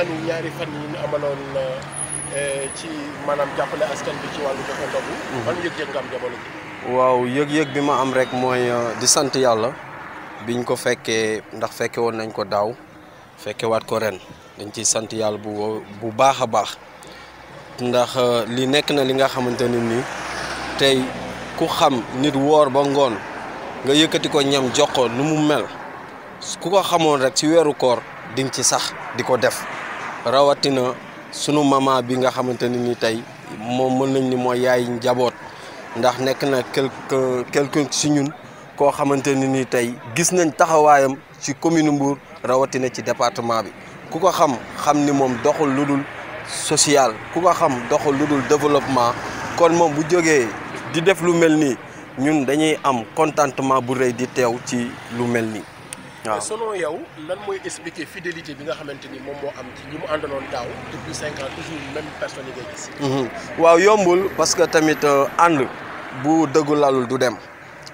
njeexitalu ñaari fan yi ñu amaloon ci maanaam jàppale askan bi ci wàllu joxe ndogu. ban yëg-yëg nga am jamono ji. waaw yëg-yëg bi ma am rek mooy di sant yàlla biñ ko fekkee ndax fekke woon nañ ko daaw fekke waat ko ren dañ ciy sant yàlla bu baax a baax ndax li nekk na li nga xamante ne nii tey ku xam nit woor ba ngoon nga yëkkati ko ñam jox ko nu mu mel ku ko xamoon rek ci weeru koor di nga ci sax di ko def rawatina sunu mama bi nga xamante ne ni tey moom mën nañ ni mooy yaay njaboot ndax nekk na quelqu'un ci ñun koo xamante ne ni tey gis nañ taxawaayam ci commune Mbour rawatina ci département bi ku ko xam ni moom doxul lu dul social ku ko xam doxul lu dul développement kon moom bu jógee di def lu mel nii ñun dañuy am contentement bu rëy di teew ci lu mel nii waaw. selon yow lan mooy expliquer fidélité bi nga xamante ni moom moo am ci ñi mu àndaloon daaw depuis 5 ans toujours même personne yi ngay gis. waaw yombul parce que tamit ànd bu dëggu lalul du dem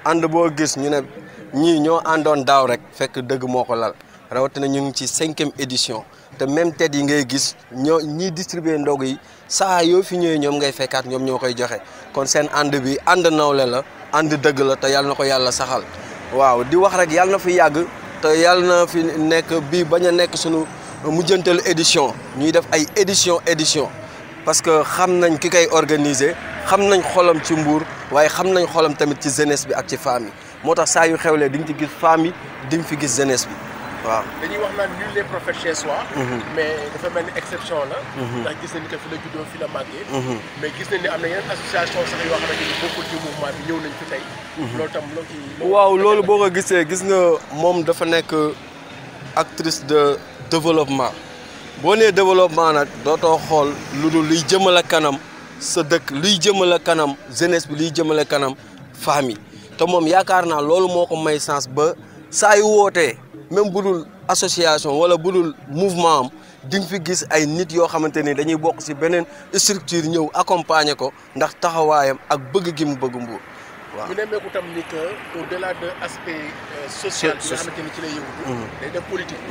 ànd boo gis ñu ne ñii ñoo àndoon daaw rek fekk dëgg moo ko lal rawatina ñu ngi ci 5e édition te même tête yi ngay gis ñoo ñiy distribuer ndog yi saa yoo fi ñëwee ñoom ngay fekkaat ñoom ñoo koy joxe kon seen ànd bi ànd nawle la ànd dëgg la te yàlla na ko yàlla saxal waaw di wax rek yàlla na fi yàgg te yàlla na fi nekk bii bañ a nekk sunu mujjanteelu édition ñuy def ay édition parce que xam nañ ki koy organiser xam nañ xolam ci Mbour waaye xam nañ xolam tamit ci jeunesse bi ak ci famille moo tax saa yu xewlee di nga ci gis famille di nga fi gis jeunesse bi waaw. dañuy wax naan nul n'est prophète chez soi. mais dafa mel ni exception la. ndax gis nañ que fi la juddoo fi la màggee. mais gis nañ ni am na yeneen association sax yoo xamante ni bokkul ci mouvement bi ñëw nañ fi tey. loolu tam loo ci. waaw loolu boo ko gisee gis nga moom dafa nekk actrice de développement boo nee développement nag dootoo xool lu dul luy jëmale kanam sa dëkk luy jëmale kanam jeunesse bi luy jëmale kanam famille te moom yaakaar naa loolu moo ko may sens ba saa yu wootee. même bu dul association wala bu dul mouvement am di nga fi gis ay nit yoo xamante ni dañuy bokk ci beneen structure ñëw accompagner ko ndax taxawaayam ak bëgg gi mu bëgg Mbour waaw. ñu nemmeeku tam ni que au-delà de aspect social bi nga xamante ni ci lay yëngu. day def politique.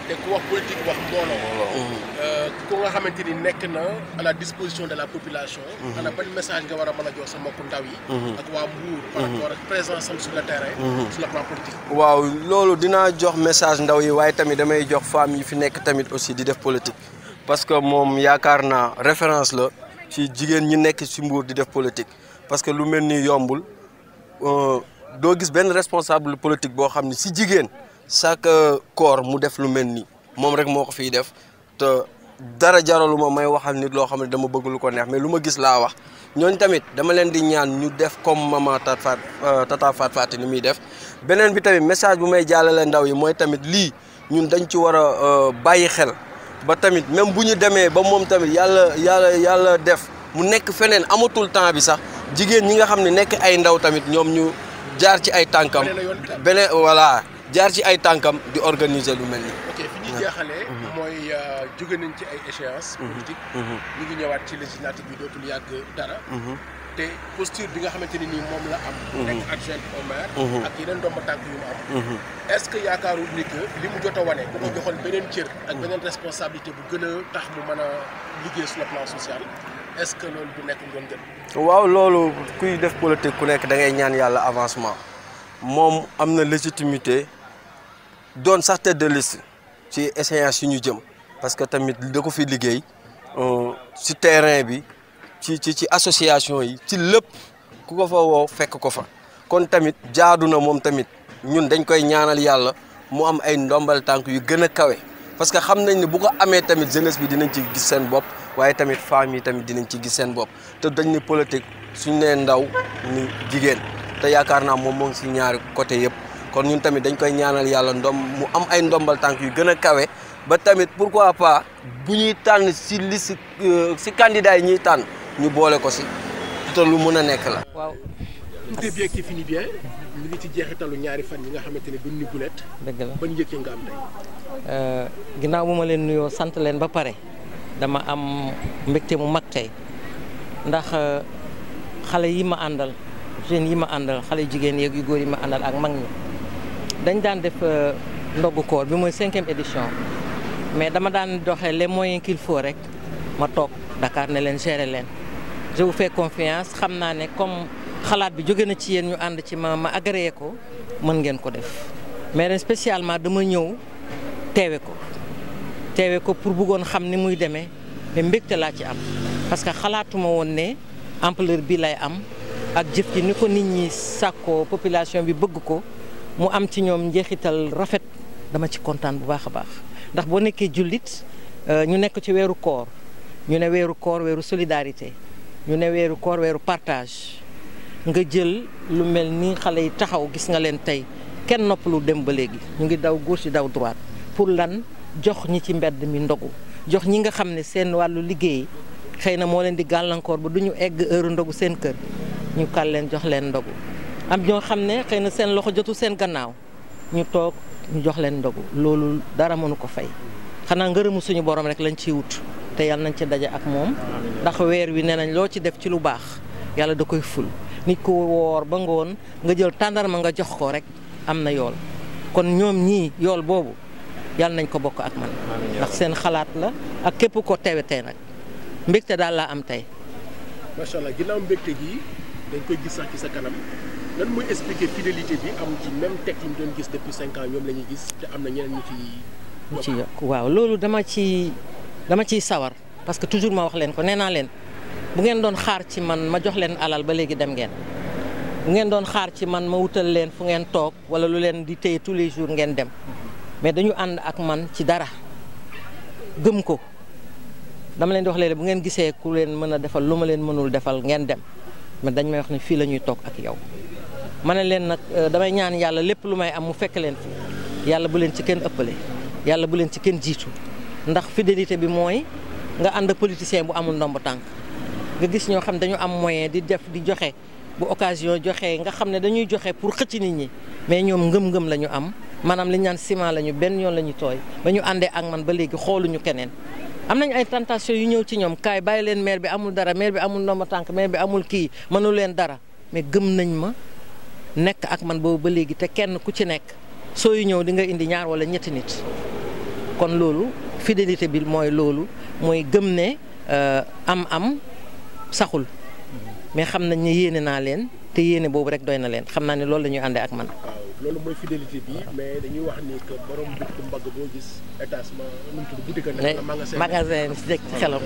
te ku wax politique wax mbooloo. ku nga xamante ni nekk na à la disposition de la population. ana ban message nga war a mën a jox sa mbokku ndaw yi. ak waa Mbour. par rapport ak présence am sur le terrain. sur le plan politique. waaw loolu dinaa jox message ndaw yi waaye tamit damay jox femmes yi fi nekk tamit aussi di def politique parce que moom yaakaar naa référence la ci jigéen ñi nekk ci Mbour di def politique parce que lu mel ni yombul doo gis benn responsable politique boo xam ne ci jigéen. chaque corps mu def lu mel nii moom rek moo ko fiy def te dara jaralu ma may waxal nit loo xam ne dama bëgg lu ko neex mais lu ma gis laa wax ñooñ tamit dama leen di ñaan ñu def comme maman Tata Fat ni muy def beneen bi tamit message bu may jàllale ndaw yi mooy tamit lii ñun dañ ci war a bàyyi xel ba tamit même bu ñu demee ba moom tamit yàlla def mu nekk feneen amatul temps bi sax jigéen ñi nga xam ne nekk ay ndaw tamit ñoom ñu jaar ci ay tànkam beneen voilà jaar ci ay tànkam di organiser lu mel nii. ok fi ñuy jeexalee. mooy jóge nañ ci ay échéances. politique ñu ngi ñëwaat ci législative bi dootul yàgg dara. te posture bi nga xamante ni nii moom la am. nekk adjoint au maire. ak yeneen ndomba tànk yu mu am. est-ce que yaakaarul ni que li mu jot a wane. bu ko joxoon beneen cër. ak beneen responsabilité bu gën a tax mu mën a liggéey sur le plan social est-ce que loolu du nekk doon gën. waaw loolu kuy def politique ku nekk da ngay ñaan yàlla avancement moom am na légitimité. doon sax tête de liste ci échéance yi ñu jëm parce que tamit da ko fi liggéey ci terrain bi ci association yi ci lépp ku ko fa woo fekk ko fa kon tamit jaadu na moom tamit ñun dañ koy ñaanal yàlla mu am ay ndombal tànk yu gën a kawe parce que xam nañ ne bu ko amee tamit jeunesse bi dinañ ci gis seen bopp waaye tamit femmes yi tamit dinañ ci gis seen bopp te dañ ne politique suñ nee ndaw ni jigéen te yaakaar naa moom moo ngi ci ñaari côté yëpp. kon ñun tamit dañ koy ñaanal yàlla mu am ay ndombal tànk yu gën a kawe ba tamit pourquoi pas bu ñuy tànn ci liste ci candidat yi ñuy tànn ñu boole ko ci te lu mën a nekk la. waaw. tout est bien qui finit bien ñu ngi ci jeexitalu ñaari fan yi nga xamante ne duñ ni gulet. dëgg la ban yëg nga am tey. ginnaaw bu ma leen nuyoo sant leen ba pare dama am mbégte mu mag tey ndax xale yi ma àndal jeunes yi ma àndal xale jigéen yeeg yu góor yi ma àndal ak mag ñi. dañ daan def ndogu koor bi mooy 5e édition mais dama daan doxee les moyens qu'il faut rek ma toog Dakar ne leen gérer leen je vous fais confiance xam naa ne comme xalaat bi jóge na ci yéen ñu ànd ci ma agréé ko mën ngeen ko def mais ren spécialement dama ñëw teewe ko pour bëggoon xam ni muy demee mais mbégte laa ci am parce que xalaatuma woon ne ampleur bi lay am ak jëf ji ni ko nit ñi sàkkoo population bi bëgg ko mu am ci ñoom njeexital rafet dama ci kontaan bu baax a baax ndax boo nekkee jullit ñu nekk ci weeru koor ñu ne weeru koor weeru solidarité ñu ne weeru koor weeru partage nga jël lu mel ni xale yi taxaw gis nga leen tey kenn noppalu dem ba léegi ñu ngi daw gauche di daw droite pour lan jox ñi ci mbedd mi ndogu jox ñi nga xam ne seen wàllu liggéey xëy na moo leen di gàllankoor ba du ñu egg heure ndogu seen kër ñu kal leen jox leen ndogu am ñoo xam ne xëy na seen loxo jotu seen gannaaw ñu toog ñu jox leen ndogu loolu dara mënu ko fay xanaa ngërëmu suñu borom rek lañ ciy wut te yàlla nañ ci daje ak moom ndax weer wi nee nañ loo ci def ci lu baax yàlla da koy ful nit ko woor ba ngoon nga jël tàndarma nga jox ko rek am na yool kon ñoom ñii yool boobu yàlla nañ ko bokk ak man ndax seen xalaat la ak képp ko teewe tey nag mbégte daal laa am tey. macha allah ginnaaw mbégte gi dañ koy gis sax ci sa kanam lan mooy expliquer fidélité bi am ci même teg yi ñu doon gis depuis 5 ans ñoom la ñuy gis te am na ñeneen ñu ci yokk waaw loolu dama ciy sawar parce que toujours ma wax leen ko nee naa leen bu ngeen doon xaar ci man ma jox leen alal ba léegi dem ngeen bu ngeen doon xaar ci man ma wutal leen fu ngeen toog wala lu leen di téye tous les jours ngeen dem mais dañu ànd ak man ci dara gëm ko dama leen di wax léegi bu ngeen gisee ku leen mën a defal lu ma leen mënul defal ngeen dem mais dañ may wax ne fii la ñuy toog ak yow ma ne leen nag damay ñaan yàlla lépp lu may am mu fekk leen fi yàlla bu leen ci kenn ëppale yàlla bu leen ci kenn jiitu ndax fidélité bi mooy nga ànd ak politicien bu amul ndomb tànk nga gis ñoo xam dañu am moyen di def di joxe bu occasion joxe nga xam ne dañuy joxe pour xëcc nit ñi mais ñoom ngëm-ngëm la ñu am maanaam li ñu naan ciment la ñu benn yoon la ñu tooy ba ñu àndee ak man ba léegi xooluñu keneen. am nañu ay tentation yu ñëw ci ñoom kaay bàyyi leen maire bi amul dara maire bi amul ndomba tànk maire bi amul kii mënu leen dara mais gëm nañ ma nekk ak man boobu ba léegi te kenn ku ci nekk soo yu ñëw di nga indi ñaar wala ñetti nit kon loolu fidélité bi mooy loolu mooy gëm ne am saxul mais xam nañ ne yéene naa leen te yéene boobu rek doy na leen xam naa ne loolu la ñuy àndee ak man. loolu mooy fidélité bi mais dañuy wax ni que borom boutique mbagg boo gis établissement nu mu tudd boutique nekk na magasin si xelam.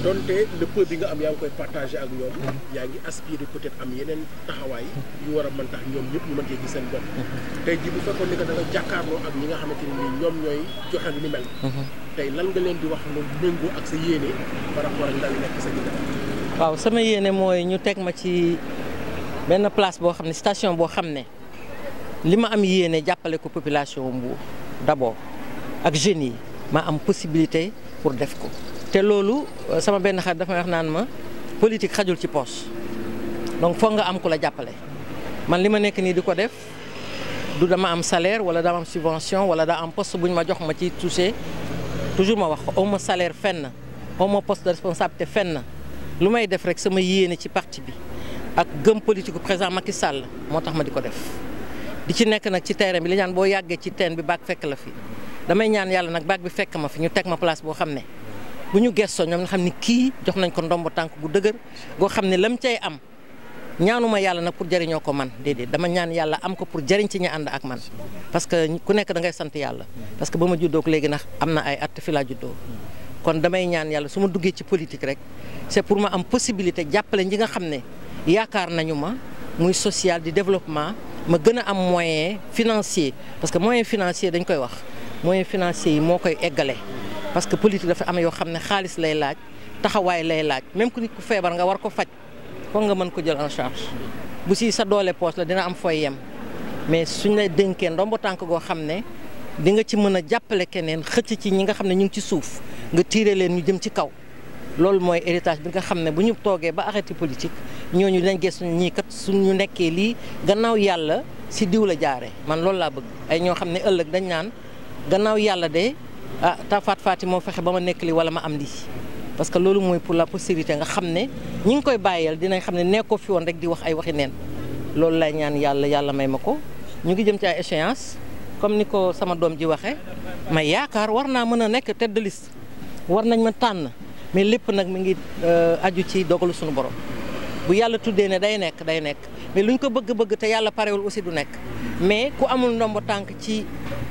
donte le peu bi nga am yaa ngi koy partagé ak ñoom. yaa ngi aspiré peut-être am yeneen taxawaay yu war a mën tax ñoom ñëpp ñu mën cee gis seen bopp. tey jii bu fekkoon ni que da nga jàkkaarloo ak ñi nga xamante ni ñoom ñooy joxe lu ni mel. tey lan nga leen di wax lu méngoo ak sa yéene par rapport ak ndaw yi nekk sa ginnaaw. waaw sama yéene mooy ñu teg ma ci benn place boo xam ne station boo xam ne. li ma am yéene jàppale ko population Mbour d'abord ak jeunes yi ma am possibilité pour def ko te loolu sama benn xarit dafa wax naan ma politique xajul ci poche donc foog nga am ku la jàppale man li ma nekk nii di ko def du dama am salaire wala dama am subvention wala daa am poste bu ñu ma jox ma ci touché toujours ma wax ko aw ma salaire fenn aw ma poste de responsabilité fenn lu may def rek sama yéene ci parti bi ak gëm politique président Macky Sall moo tax ma di ko def. di ci nekk nag ci terrain bi li ñaan boo yàggee ci teen bi baag fekk la fi damay ñaan yàlla nag baag bi fekk ma fi ñu teg ma place boo xam ne bu ñu gestoo ñoom nga xam ne kii jox nañ ko ndombo tànk gu dëgër goo xam ne lam cay am ñaanuma yàlla nag pour jëriñoo ko man déedéet dama ñaan yàlla am ko pour jëriñ ci ñi ànd ak man parce que ku nekk da ngay sant yàlla parce que ba ma juddoo ko léegi nag am na ay at fi laa juddoo kon damay ñaan yàlla su ma duggee ci politique rek c'est pour ma am possibilité jàppale ñi nga xam ne yaakaar nañu ma muy social di développement ma gën a am moyen financier parce que moyen financier dañ koy wax moyen financier yi moo koy eggale parce que politique dafa am yoo xam ne xaalis lay laaj taxawaay lay laaj même ku nit ku feebar nga war ko faj foog nga mën ko jël en charge bu si sa doole poche la dina am fooy yem mais suñ lay dénkee ndombo tànk goo xam ne di nga ci mën a jàppale keneen xëcc ci ñi nga xam ne ñu ngi ci suuf nga tiire leen ñu jëm ci kaw loolu mooy héritage bi nga xam ne bu ñu toogee ba arrêté politique ñooñu dañ gëstu ñii kat suñu nekkee lii gannaaw yàlla si diw la jaaree man loolu laa bëgg ay ñoo xam ne ëllëg dañ naan gannaaw yàlla de ah Faty moo fexe ba ma nekk lii wala ma am lii parce que loolu mooy pour la postérité nga xam ne ñi ngi koy bàyyeel dinañ xam ne nekkoo fi woon rek di wax ay waxi neen loolu lay ñaan yàlla may ma ko ñu ngi jëm ci ay échéance comme ni ko sama doom ji waxee may yaakaar war naa mën a nekk tête de liste war nañ ma tànn mais lépp nag mi ngi aju ci dogalu suñu borom bu yàlla tuddee ne day nekk mais luñ ko bëgg-bëgg te yàlla parewul aussi du nekk mais ku amul ndombo tànk ci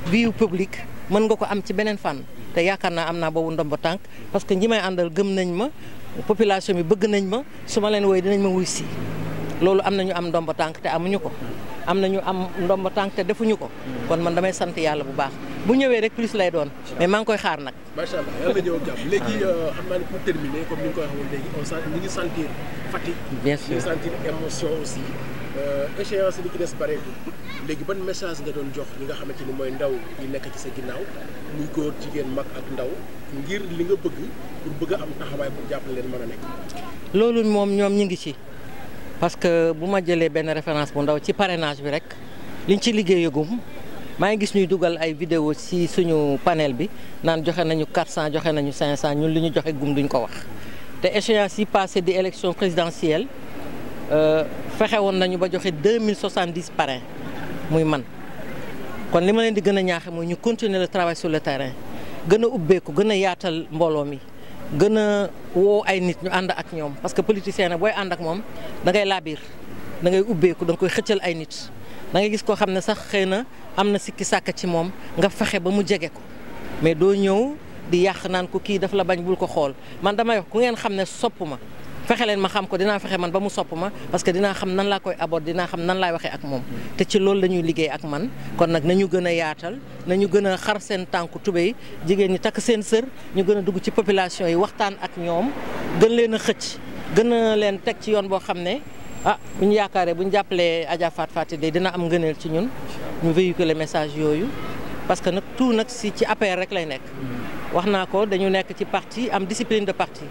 vie publique mën nga ko am ci beneen fànn te yaakaar naa am naa boobu ndombo tànk parce que ñi may àndal gëm nañ ma population bi bëgg nañ ma su ma leen woy dinañ ma wuy si loolu am nañu am ndombo tànk te amuñu ko am nañu am ndombo tànk te defuñu ko kon man damay sant yàlla bu baax bu ñëwee rek plus lay doon mais maa ngi koy xaar nag. macha allah yàlla ñëw ak jàmm léegi xam naa ne pour terminer comme ni nga koy waxee woon léegi ñu ngi sentir fatigue. bien sûr ñu ngi sentir émotion aussi échéance li ci des bareetul léegi ban message nga doon jox ñi nga xamante ni mooy ndaw yi nekk ci sa ginnaaw muy góor jigéen mag ak ndaw ngir li nga bëgg pour bëgg a am taxawaay pour jàppale leen mën a nekk. loolu moom ñoom ñi ngi ci parce que bu ma jëlee benn référence bu ndaw ci parrainage bi rek liñ ci liggéeyagum maa ngi gis ñuy dugal ay vidéo ci suñu panel bi naan joxe nañu 400 joxe nañu 500 ñun li ñu joxe gum duñ ko wax te échéance yi passé di élection présidentielle fexe woon nañu ba joxe 2070 parrains muy man kon li ma leen di gën a ñaaxe mooy ñu continuer le travail sur le terrain gën a ubbeeku gën a yaatal mbooloo mi gën a woo ay nit ñu ànd ak ñoom parce que politicien nag booy ànd ak moom da ngay laabiir da ngay ubbeeku da nga koy xëccal ay nit da ngay gis koo xam ne sax xëy na am na sikki sàkk ci moom nga fexe ba mu jege ko mais doo ñëw di yàq naan ko kii daf la bañ bul ko xool man damay wax ku ngeen xam ne sopp ma fexe leen ma xam ko dinaa fexe man ba mu sopp ma parce que dinaa xam nan laa koy aborder dinaa xam nan laay waxee ak moom te ci loolu la ñuy liggéey ak man kon nag nañu gën a yaatal nañu gën a xar seen tànku tubéy jigéen ñi takk seen sër ñu gën a dugg ci population yi waxtaan ak ñoom gën leen a xëcc gën a leen teg ci yoon boo xam ne bu ñu yaakaaree bu ñu jàppalee Adja Fatou Fati de dina am ngëneel ci ñun ñu véhiculer message yooyu parce que nag tout nag ci APR rek lay nekk wax naa ko dañu nekk ci parti am discipline de parti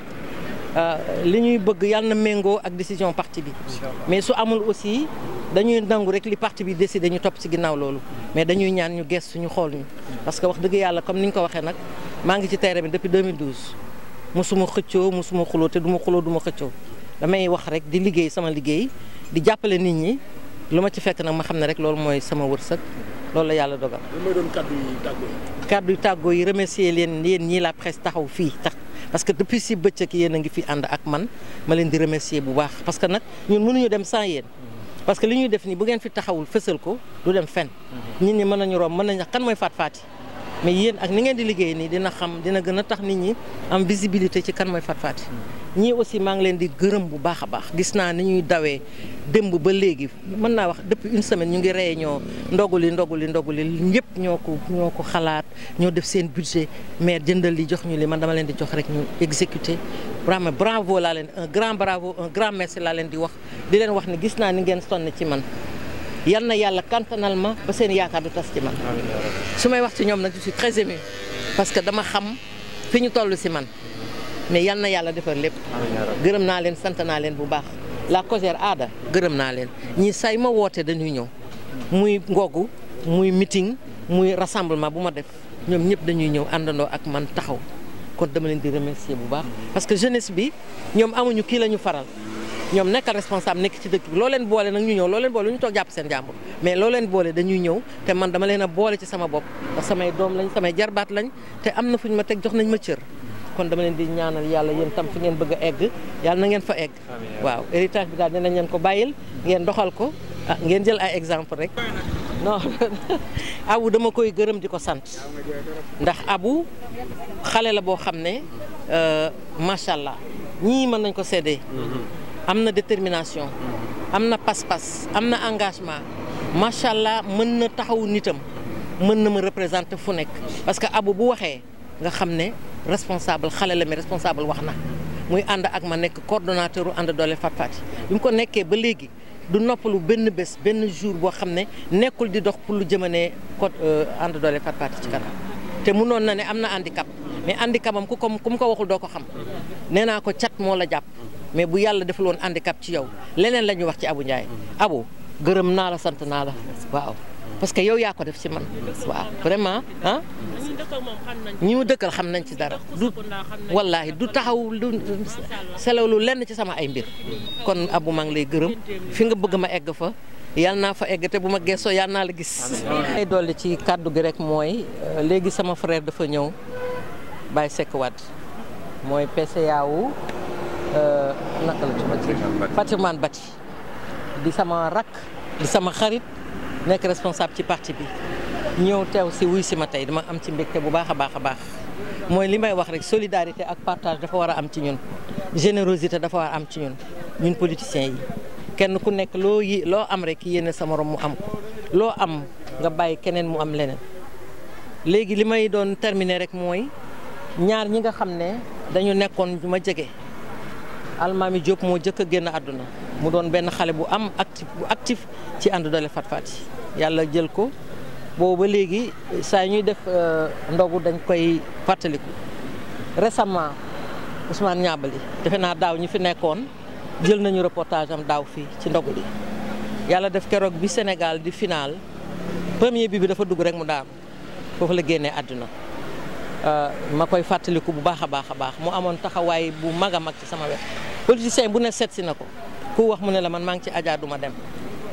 li ñuy bëgg yàlla na méngoo ak décision parti bi mais su amul aussi dañuy nangu rek li parti bi décidé ñu topp ci ginnaaw loolu mais dañuy ñaan ñu gestu ñu xool ñu parce que wax dëgg yàlla comme ni ñu ko waxee nag maa ngi ci terrain bi depuis 2012 mosuma xëccoo mosuma xuloo te duma xuloo duma xëccoo damay wax rek di liggéey sama liggéey di jàppale nit ñi lu ma ci fekk nag ma xam ne rek loolu mooy sama wërsëg loolu la yàlla dogal. lan mooy doon kàddu yi tàggoo yi. kàddu yi tàggoo yi remercier leen yéen ñii la presse taxaw fii tax parce que depuis si bëccëg yéen a ngi fi ànd ak man ma leen di remercier bu baax parce que nag ñun mënuñu dem sans yéen. parce que li ñuy def nii bu ngeen fi taxawul fësal ko du dem fenn. nit ñi mën nañu romb mën nañu wax kan mooy Fatou Fati mais yéen ak ni ngeen di liggéey nii dina gën a tax nit ñi am visibilité ci kan mooy Fatou Fati ñii aussi maa ngi leen di gërëm bu baax a baax gis naa ni ñuy dawee démb ba léegi mën naa wax depuis une semaine ñu ngi réunion ndoguli ñëpp ñoo ko xalaat ñoo def seen budget mais jëndal li jox ñu li man dama leen di jox rek ñu exécuter vraiment bravo laa leen un grand bravo un grand merci laa leen di wax di leen wax ni gis naa ni ngeen sonn ci man yal na yàlla kantanal ma ba seen yaakaar du tas ci man su may wax ci ñoom nag je suis très ému parce que dama xam fi ñu toll si man mais yal na yàlla defar lépp gërëm naa leen sant naa leen bu baax la COJER aada gërëm naa leen ñii say ma woote dañuy ñëw muy ngogu muy meeting muy rassemblement bu ma def ñoom ñëpp dañuy ñëw àndandoo ak man taxaw kon dama leen di remercier bu baax parce que jeunesse bi ñoom amuñu kii la ñu faral ñoom nekkal responsable nekk ci dëkk bi loo leen boole nag ñu ñëw loo leen boole ñu toog jàpp seen jàmbur mais loo leen boole dañuy ñëw te man dama leen a boole ci sama bopp ndax samay doom lañ samay jarbaat lañ te am na fu ñu ma teg jox nañ ma cër kon dama leen di ñaanal yàlla yéen tam fi ngeen bëgg a egg yàlla na ngeen fa egg waaw héritage bi daal dinañ leen ko bàyyil ngeen doxal ko ngeen jël ay exemple rek non Abou dama koy gërëm di ko sant ndax Abou xale la boo xam ne macha allah ñii mën nañ ko séddee am na détermination am na pas-pas am na engagement macha allah mën na taxawu nitam mën na ma représenter fu nekk parce que Abou bu waxee nga xam ne responsable xale la mais responsable wax na muy ànd ak ma nekk coordonnateur u ànd doole Fatou Fati bi mu ko nekkee ba léegi du noppalu benn bés benn jour boo xam ne nekkul di dox pour lu jëmane code ànd doole Fatou Fati ci kanam te mënoon na ne am na handicap mais handicap am ku mu ko waxul doo ko xam nee naa ko cat moo la jàpp mais bu yàlla deful woon handicap ci yow leneen la ñuy wax ci Abou Ndiaye Abou gërëm naa la sant naa la waaw parce que yow yaa ko def ci man waaw vraiment ñi mu dëkkal xam nañ ci dara du wallaahi du taxaw du selewlu lenn ci sama ay mbir kon Abou maa ngi lay gërëm fi nga bëgg ma egg fa yàlla naa fa egg te bu ma gëstoo yàlla naa la gis. ay dolli ci kàddu gi rek mooy léegi sama frère dafa ñëw Baye Seck Wade mooy PCA wu naka la ci Patrimoine Bâti di sama rakk di sama xarit nekk responsable ci parti bi ñëw teew si wuy si ma tey dama am ci mbégte bu baax a baax a baax mooy li may wax rek solidarité ak partage dafa war a am ci ñun générosité dafa war a am ci ñun politiciens yi kenn ku nekk loo am rek yéene sa morom mu am ko loo am nga bàyyi keneen mu am leneen léegi li may doon terminer rek mooy ñaar ñi nga xam ne dañu nekkoon ma jege Almami Diop moo jëkk a génn àdduna mu doon benn xale bu am actif ci ànd doole Fat Fati yàlla jël ko boobu ba léegi saa ñuy def ndogu dañ koy fàttaliku récemment Ousmane Niabali defe naa daaw ñi fi nekkoon jël nañu reportage am daaw fii ci ndogu li yàlla def keroog bi Sénégal di final premier bi dafa dugg rek mu daanu foofu la génnee àdduna ma koy fàttaliku bu baax a baax a baax mu amoon taxawaay bu mag a mag ci sama wet politicien bu ne seet si na ko ku wax mu ne la man maa ngi ci Adja duma dem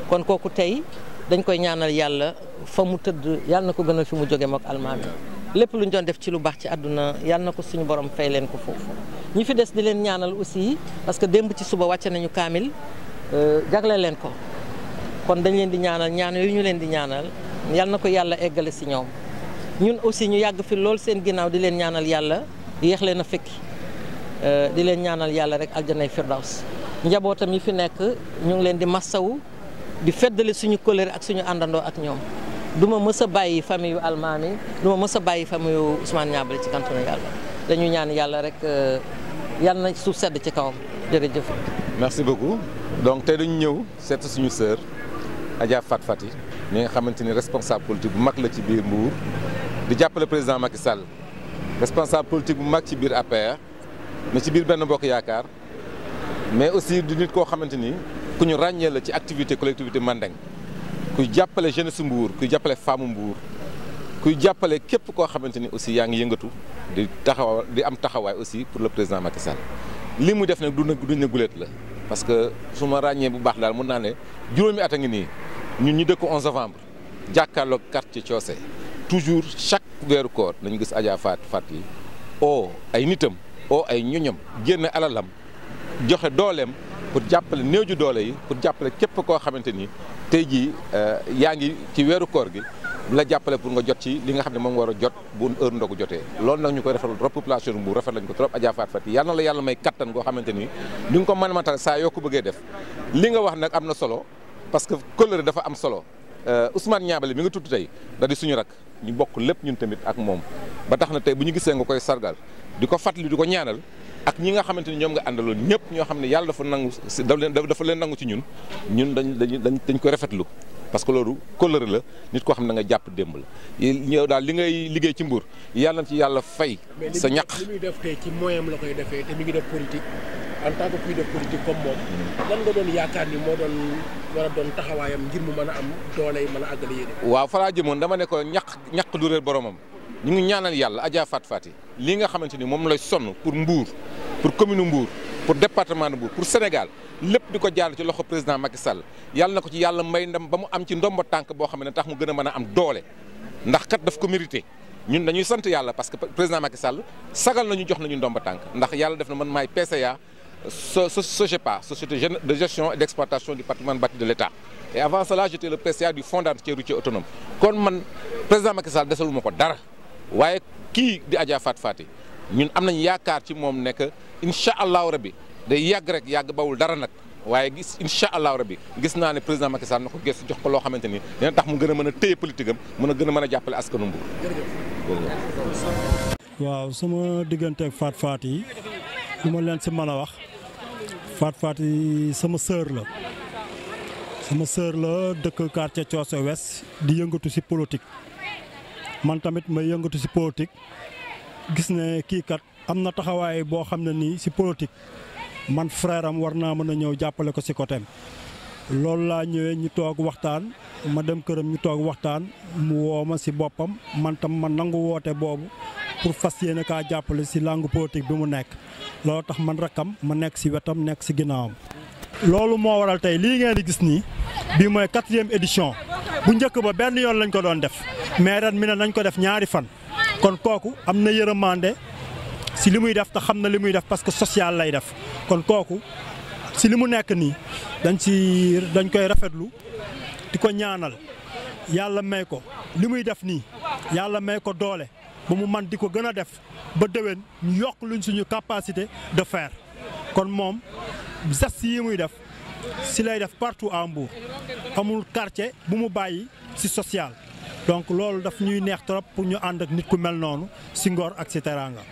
kon kooku tey dañ koy ñaanal yàlla fa mu tëdd yàlla na ko gënal fi mu jóge mook Almami lépp lu ñu doon def ci lu baax ci àdduna yàlla na ko suñu borom fay leen ko foofu ñi fi des di leen ñaanal aussi parce que démb ci suba wàcce nañu kaamil jagle leen ko kon dañ leen di ñaanal ñaan yooyu ñu leen di ñaanal yàlla na ko yàlla eggale si ñoom ñun aussi ñu yàgg fi lool seen ginnaaw di leen ñaanal yàlla yéex leen a fekki di leen ñaanal yàlla rek aljanay firdaws njabootam yi fi nekk ñu ngi leen di massawu di feddali suñu kóllëre ak suñu àndandoo ak ñoom du ma mës a bàyyi famille yu Almami du ma mës a bàyyi famille yu Ousmane Niabali ci kantanu yàlla dañu ñaan yàlla rek yàlla na suuf sedd ci kawam jërëjëf. merci beaucoup donc tey dañu ñëw seet suñu sœur Adja Fat Fati mi nga xamante ni responsable politique bu mag la ci biir Mbour di jàppale président Macky Sall responsable politique bu mag ci biir APR mais ci biir Benno Bokk Yaakaar mais aussi di nit koo xamante ni ku ñu ràññee la ci activité collectivité Mandeng kuy jàppale jeunesse Mbour kuy jàppale femme Mbour kuy jàppale képp koo xamante ni aussi yaa ngi yëngatu di am taxawaay aussi pour le président Macky Sall li mu def nag du ne guléet la parce que su ma ràññee bu baax daal mën naa ne juróomi at a ngi nii ñun ñu dëkk 11 novembre jàkkaarloog quartier Coose toujours chaque weeru koor nañu gis Adja Fat yi ay nitam ay ñoñam génn alalam joxe dooleem pour jàppale néew ju doole yi pour jàppale képp koo xamante ni tey jii yaa ngi ci weeru koor gi la jàppale pour nga jot ci li nga xam ne moom war a jot bu heure ndogu jotee loolu nag ñu koy rafetlu trop population bu rafet lañ ko trop Adja Fat yi yal na la yàlla may kattan goo xamante ni di nga ko mën a matal saa yoo ko bëggee def li nga wax nag am na solo parce que kóllëre dafa am solo Ousmane Niabali mi nga tudd tey da di suñu rak ñu bokk lépp ñun tamit ak moom ba tax na tey bu ñu gisee nga koy sargal di ko fàttali di ko ñaanal ak ñi nga xamante ni ñoom nga àndaloon ñëpp ñoo xam ne yàlla dafa leen nangu ci ñun dañ koy rafetlu parce que loolu kóllëre la nit koo xam ne nga jàpp démb la ñëw daal li ngay liggéey ci Mbour yàlla na ci yàlla fay sa ñaq li muy def tey ci moyen la koy defee te mi ngi def politique en tant que kuy def politique comme moom lan nga doon yaakaar ni moo doon war a doon taxawaayam ngir mu mën a am doole yi mën a àggale yéene. waaw fa laa jëmoon dama ne ko ñaq du réer boromam ñu ngi ñaanal yàlla Adja Fat Fati lii nga xamante ni moom lay sonn pour Mbour pour commune Mbour pour département de Mbour pour Sénégal lépp di ko jaar ci loxo président Macky Sall yàlla na ko ci yàlla may ndam ba mu am ci ndombo tànk boo xam ne tax mu gën a mën a am doole ndax kat daf ko mérité ñun dañuy sant yàlla parce que président Macky Sall sagal nañu jox nañu ndombo tànk ndax yàlla def na man maay PCA SOGEPA société de gestion et d'exploitation du patrimoine bâti de l'État et avant cela j'étais le PCA du fonds d'entretien routier autonome kon man président Macky Sall desalu ma ko dara waaye kii di Adja Fat Fati ñun am nañ yaakaar ci moom nekk incha allahu rabbi day yàgg rek yàgg bawul dara nag waaye gis incha allahu rabbi gis naa ne président Macky Sall na ko gëstu jox ko loo xamante ni dina tax mu gën a mën a téye politique am mën a gën a mën a jàppale askanu Mbour. waaw sama diggante ak Fat Fati lu ma leen si mën a wax Fat Fati sama sœur la dëkk quartier Coose Ouest di yëngatu si politique man tamit may yëngatu si politique gis ne kii kat am na taxawaay boo xam ne nii si politique man frère am war naa mën a ñëw jàppale ko si côté loolu laa ñëwee ñu toog waxtaan ma dem këram ñu toog waxtaan mu woo ma si boppam man tam ma nangu woote boobu pour fas yéene kaa jàppale si langue politique bi mu nekk loolu tax man rakkam ma nekk si wetam nekk si ginnaawam. loolu moo waral tey lii ngeen di gis nii bii mooy 4e édition bu njëkk ba benn yoon lañ ko doon def mais ren mi ne nañ ko def ñaari fan kon kooku am na yërëmande si li muy def te xam na li muy def parce que social lay def kon kooku si li mu nekk nii dañ koy rafetlu di ko ñaanal yàlla may ko li muy def nii yàlla may ko doole ba mu man di ko gën a def ba déwén ñu yokk luñ suñu capacité de faire kon moom geste yi muy def si lay def partout à Mbour amul quartier bu mu bàyyi si social donc loolu daf ñuy neex trop pour ñu ànd ak nit ku mel noonu si ngor ak si teraanga